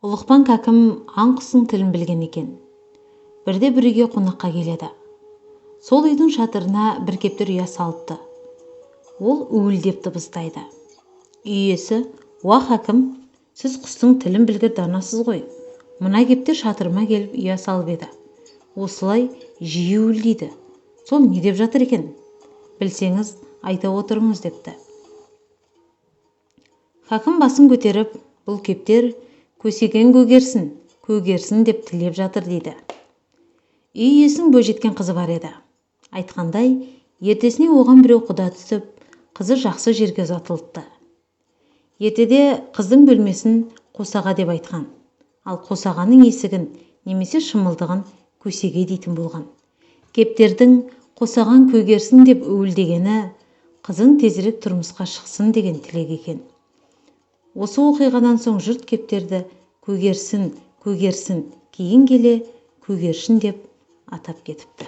Ұлықпан кәкім аң-құстың тілін білген екен. Бірде бір үйге қонаққа келеді. Сол үйдің шатырына бір кептер ұя салыпты. Ол уілдеп дыбыстайды. Үй иесі: «Уа, хакім, сіз құстың тілін білгір данасыз ғой. Мына кептер шатырыма келіп ұя салып еді. Осылай жиі уілдейді. Сол не деп жатыр екен? Білсеңіз, айта отырыңыз», – депті. Хакім басын көтеріп: «Бұл кептер көсегең көгерсін, көгерсін деп тілеп жатыр», – дейді. Үй иесінің бойжеткен қызы бар еді. Айтқандай, ертесіне оған біреу құда түсіп, қызы жақсы жерге ұзатылыпты. Ертеде қыздың бөлмесін қосаға деп айтқан. Ал қосағаның есігін немесе шымылдығын көсеге дейтін болған. Кептердің қосаған көгерсін деп уілдегені қызың тезірек тұрмысқа шықсын деген тілек екен. Осы оқиғадан соң жұрт кептерді көгерсін, көгерсін, кейін келе көгершін деп атап кетіпті.